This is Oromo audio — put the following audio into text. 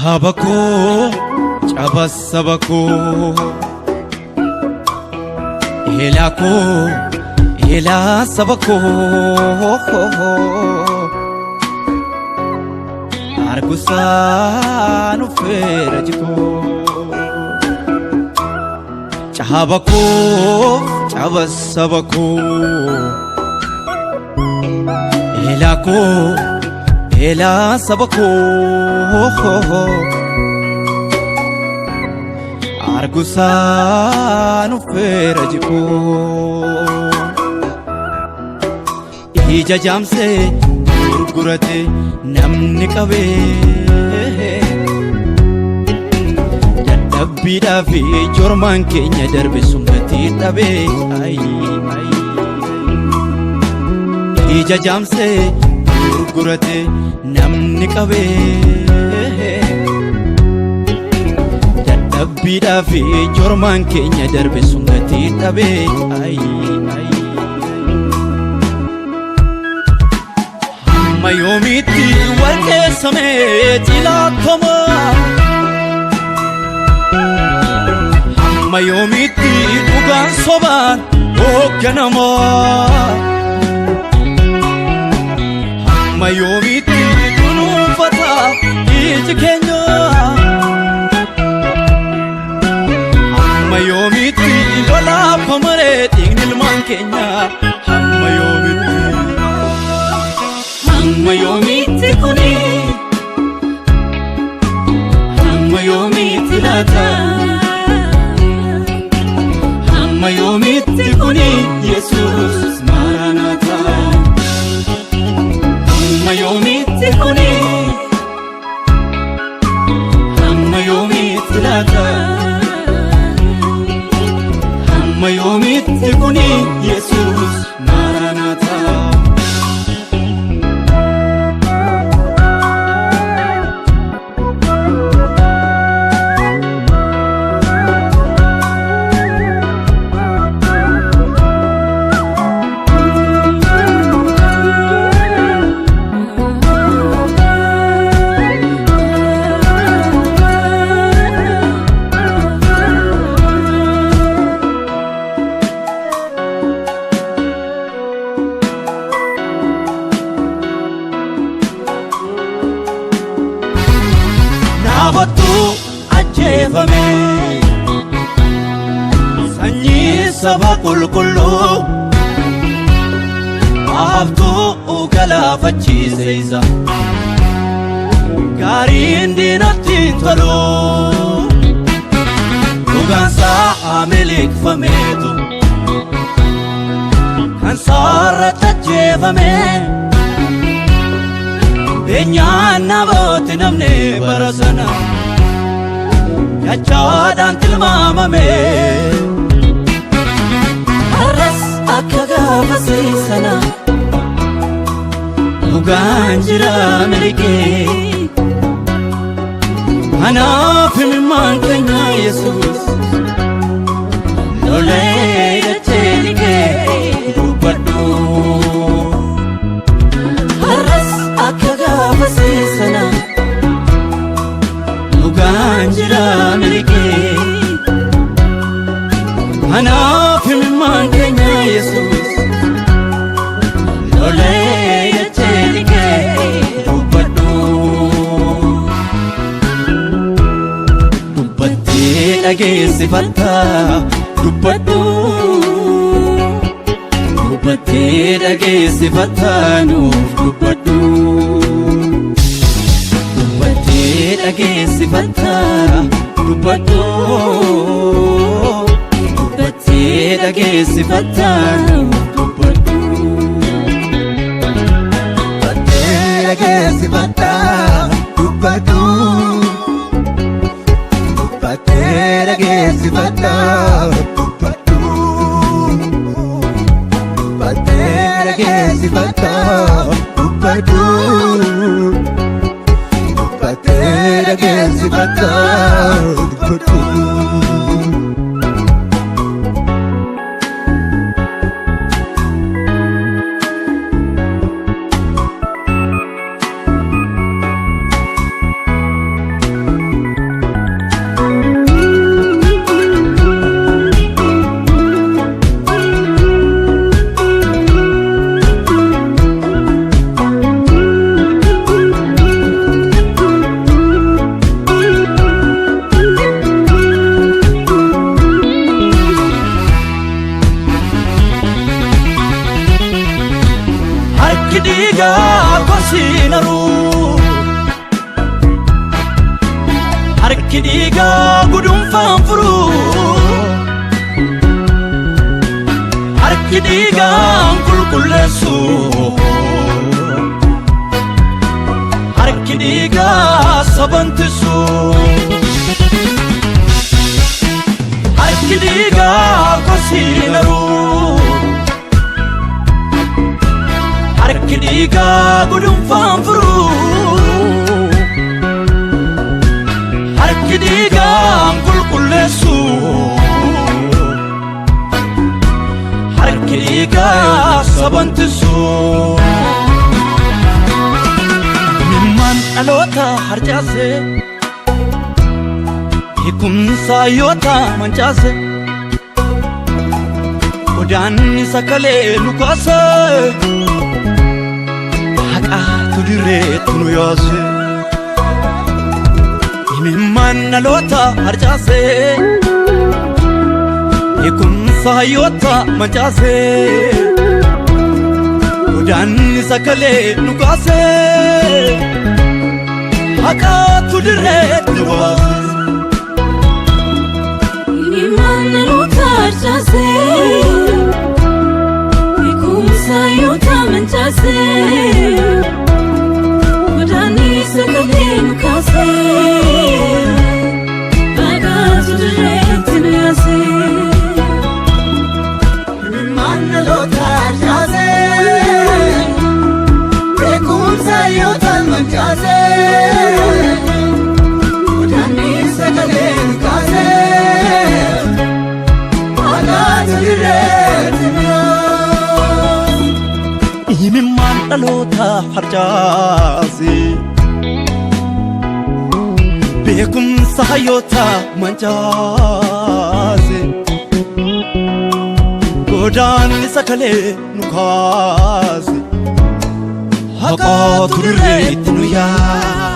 Caba koo, caba saba koo, eelaa koo, eelaa saba koo, argusaan uffeera jikoo. Caba koo, caba saba koo, eelaa koo, eelaa saba koo, argusaan uffeera jikoo. Ija jaamsee gurgurate namni qabee, dadhabbiidhaa fi jormaan keenya darbe sun gatii dhabee. Ija jaamsee gurgurate namni qabee, dadhabbiidhaa fi jormaan keenya darbe sun gatii dhabee. Hamma yoomiitti wal keessamee cilaattoma? Hamma yoomiitti dhugaan sobaan hoogganama? Hamma yoomiitti kunuunfata iji keenya? Hamma yoomiitti lolaaf maree dhiigni ilmaan keenya? Hamma yoomiitti? Hamma yoomiitti kuni? Hamma yoomiitti laata? Hamma yoomiitti kuni, Yesuus Maranata? Hamma yoomiitti kuni? Hamma yoomiitti laata? Hamma yoomiitti kuni, Yesuus Maranata? Naabottu ajjeefame, sanyii saba qulqulluu Ahabtuu galaafachiise isa gaariin diinatti hin tolu. Dhugaansaa miliqfameetu kan saarratti ajjeefame. Beenyaan namooti namni bara sana dachaadhaan tilmaamame. Har'as akka gaafasii sana dhugaan jira miliqee. Kanaaf imimmaan keenya, Yesuus, lolee dachee dhiqee dubbadhu. Har'as akka gaafasii sana Dhugaan jira miliqee. Kanaaf imimmaan keenya, Yesuus, lolee dachee dhiqee dubbadhu. Dubbattee dhageessifatta, dubbadhu. Dubbattee dhageessifatta, nuuf dubbadhu. Dubbattee dhageessifatta, dubbadhu. Dubbattee dhageessifatta, nuuf dubbadhu. Dubbattee dhageessifatta, dubbadhu. Dubbattee dhageessifatta, dubbadhu. Dubbattee dhageessifatta, dubbadhu. Dubbattee dhageessifatta, dubbadhu. Harki dhiigaa gudunfaan furu. Harki dhiigaan qulqulleessu. Harki dhiigaa sabantisu. Harki dhiigaa kosii garuu. Harki dhiigaa gudunfaan furu. Harki dhiigaan qulqulleessu. Harki dhiigaa sabantisu. Mimmaan dhaloota harcaase. Beekumsa yoota mancaase. Godaanni sakalee nu kaase. Haqaatu dirreetu nu yaase. Imimmaan dhaloota harcaase. Beekumsa hayyoota mancaase. Godaanni sakalee nu kaase. Haqaatu dirreetu nu baase. Imimmaan dhaloota harcaase. Beekumsa yoota mancaase. Godaanni sagalee nu kaase. Haqaatu dirreetti nu yaase. Imimmaan dhaloota harcaase. Beekumsa yoota mancaase. Godaanni sagalee nu kaase. Haqaatu dirreetti nu yaase. Imimmaan dhaloota harcaase. Beekumsa hayyoota mancaase. Godaanni sakalee nu kaase. Haqaatu dirreetti nu yaase.